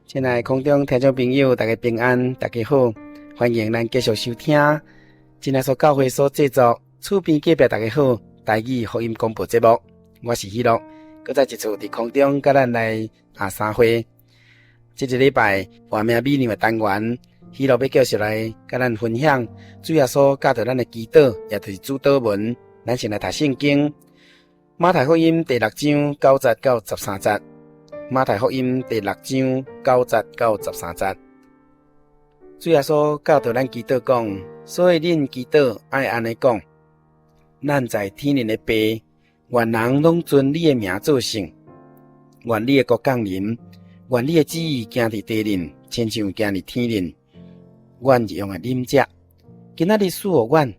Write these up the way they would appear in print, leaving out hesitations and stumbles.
親愛空中聽眾朋友，大家平安，大家好，歡迎咱繼續收聽真耶穌教會所製作，厝邊隔壁大家好，台語福音廣播節目，我是喜樂，閣再一次佇空中佮咱來啊相會。這一禮拜活命美娘的單元，喜樂欲繼續來佮咱分享主耶穌教導咱的祈禱，也就是主禱文。咱先來讀聖經，馬太福音第六章九節到十三節。馬太福音第六章九節到十三節，主耶穌教導咱祈禱講，所以恁祈禱愛按呢講：咱在天頂的爸，願人攏尊你的名做聖，願你的國降臨，願你的旨意行佇地面，親像行佇天頂。阮日用的飲食，今仔日賜予阮，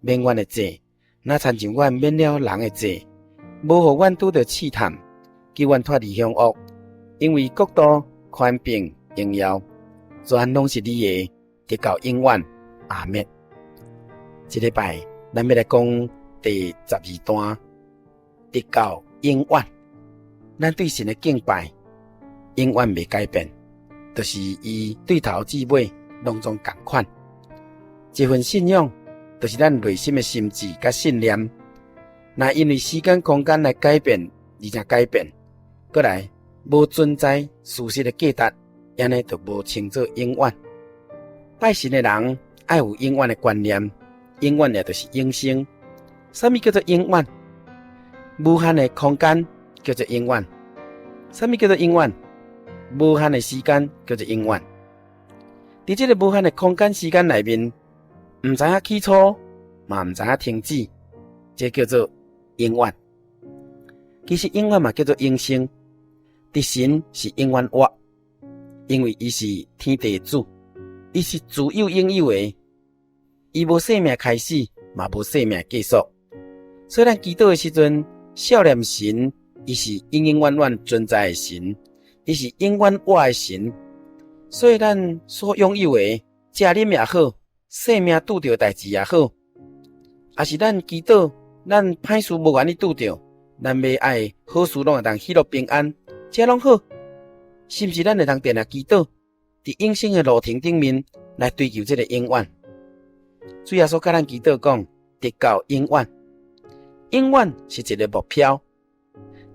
免阮的債，若親像阮免了人的債，無予阮拄著試探，救阮脫離兇惡。因為國度、權柄、榮耀，全攏是你的，直到永遠。阿們。這禮拜，咱欲來講第十二段，直到永遠。咱對神的敬拜，永遠袂改變，就是伊對頭至尾攏總仝款。這份信仰，就是咱內心的心志佮信念。若因為時間空間來改變，而且改變，閣來無存在事實的價值，按呢就無稱做永遠。拜神的人愛有永遠的觀念，永遠也就是永生。啥物叫做永遠？無限的空間叫做永遠。啥物叫做永遠？無限的時間叫做永遠。佇這个無限的空間時間內面，毋知影起初，嘛毋知影停止，這叫做永遠。其實永遠嘛叫做永生。佇神是永遠活，因為伊是天地主，伊是自有永有的，伊無生命開始，嘛無生命結束。所以咱祈禱的時陣，數念神，伊是永永遠遠存在的神，伊是永遠活的神。所以咱所擁有的，食啉也好，生命拄著代誌也好，抑是咱祈禱，咱歹事無願意拄著，咱欲愛好事攏會當喜樂平安。這攏好，是毋是咱會當定定祈禱，佇永生的路程頂面來追求這个永遠？主耶穌教咱祈禱講，直到永遠，永遠是一个目標。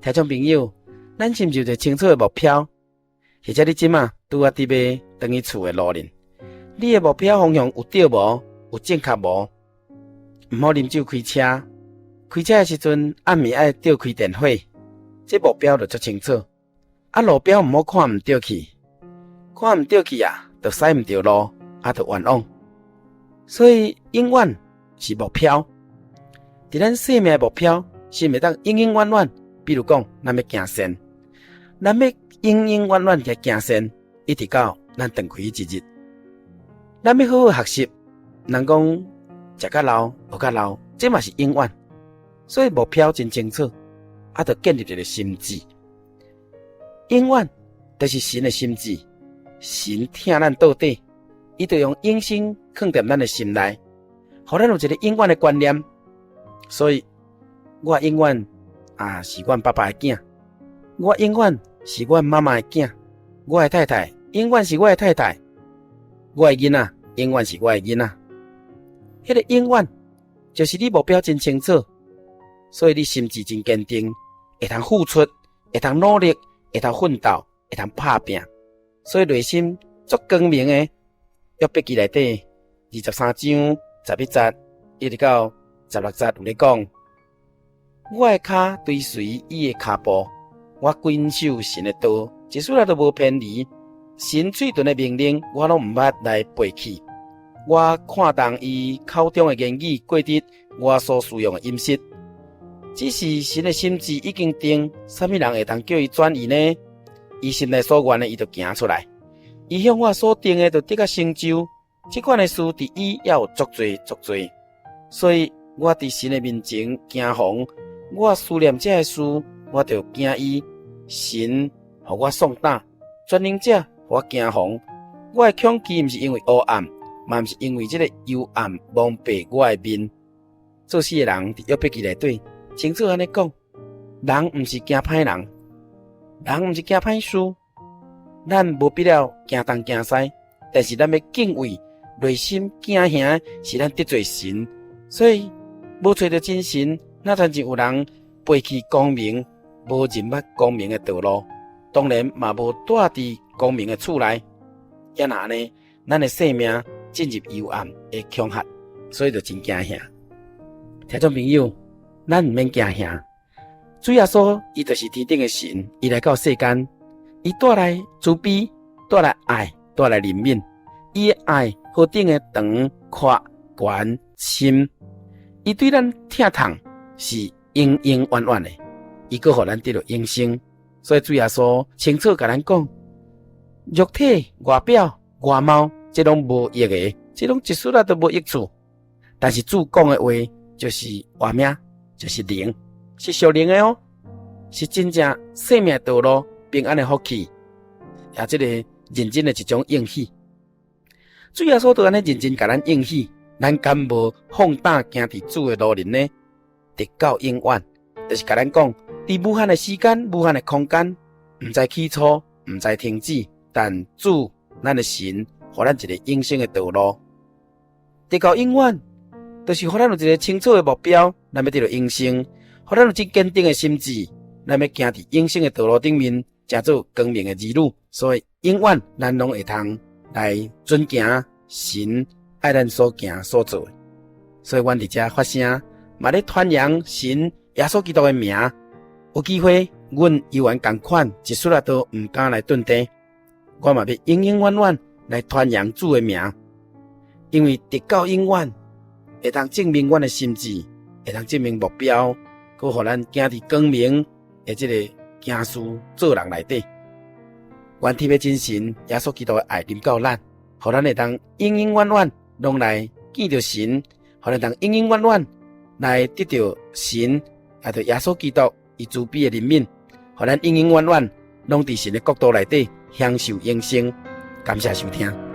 聽眾朋友，咱是毋是有一个清楚的目標？或者你這馬拄仔佇欲轉去厝的路呢？你的目標方向有對無？有正確無？毋好啉酒開車，開車的時陣暗暝愛照開電火，這目標就足清楚。啊，路標毋好看毋著去，看毋著去啊，就駛毋著路，啊，就冤枉。所以永遠是目標，佇咱生命的目標是毋會當永永遠遠。比如講，咱欲行善，咱欲永永遠遠來行善，一直到咱斷氣彼一日。咱欲好好學習，人講食較老，學較老，這嘛是永遠。所以目標真清楚，啊，就建立一个心志。永遠就是神的心志，神疼咱到底，伊就用永生囥佇咱的心內，予咱有一个永遠的觀念。所以，我永遠啊是阮爸爸的囝，我永遠是阮媽媽的囝，我的太太永遠是我的太太，我的囡仔永遠是我的囡仔。彼个永遠就是你目標真清楚，所以你心志真堅定，會通付出，會通努力。會通奮鬥，會通拍拚，所以內心足光明的。約伯記內底二十三章十一節一直到十六節有咧講：我的跤追隨伊的跤步，我謹守神的道，一絲仔都無偏離。神喙唇的命令，我攏毋捌來背棄。我看重伊口中的言語，過得我所使用的飲食。只是神的心志已經定，啥物人會當叫伊轉意呢？伊心內所願的，伊就行出來。伊向我所定的，就得甲成就。這款的事，佇伊猶有足濟足濟。所以我佇神的面前驚惶，我思念這个事，我就驚伊。神予我喪膽，全能者予我驚惶。我的恐懼毋是因為黑暗，嘛毋是因為這个幽暗蒙蔽我的面。做詩的人佇約伯記內底。清楚按呢講，人毋是驚歹人，人毋是驚歹事，咱無必要驚東驚西，但是咱欲敬畏、內心驚嚇，是咱得罪神，所以無揣著真神，若親像有人背棄光明，無認捌光明的道路，當然嘛無蹛佇光明的厝內。也若按呢，咱的生命進入幽暗的恐嚇，所以就真驚嚇。聽眾朋友，咱毋免驚嚇。主耶穌伊就是天頂的神，伊來到世間，伊帶來慈悲，帶來愛，帶來憐憫。伊的愛何等的長、闊、懸、深，伊對咱疼痛是永永遠遠的，伊閣予咱得著永生。所以主耶穌清楚共咱講，肉體、外表、外貌，這攏無益的，這攏一絲仔都無益處。但是主講的話就是活命，就是靈，是屬靈的哦，是真正生命道路、平安的福氣，也這個認真的一種應許。主耶穌都按呢認真共咱應許，咱敢無放膽行佇主的路裡呢？直到永遠，就是共咱講，佇無限的時間、無限的空間，毋知起初，毋知停止，但主咱的神，予咱一个永生的道路，直到永遠，就是予咱有一个清楚的目標，咱欲得著永生，予咱有真堅定的心志，咱欲行佇永生的道路頂面，成做光明的兒女。所以永遠咱攏會通來遵行神愛咱所行所做的。所以阮佇遮發聲，嘛咧傳揚神耶穌基督的名。有機會，阮猶原仝款，一絲仔都毋敢來頓地。我嘛欲永永遠遠來傳揚主的名，因為直到永遠會當證明阮的心志，會當證明目標，閣予咱行佇光明的這個行事做人內底。願天父真神耶穌基督的愛臨到咱，予咱會當永永遠遠攏來見著神，予咱當永永遠遠來得著神，也著耶穌基督伊慈悲的憐憫，予咱永永遠遠攏佇神的國度內底享受永生。感謝收聽。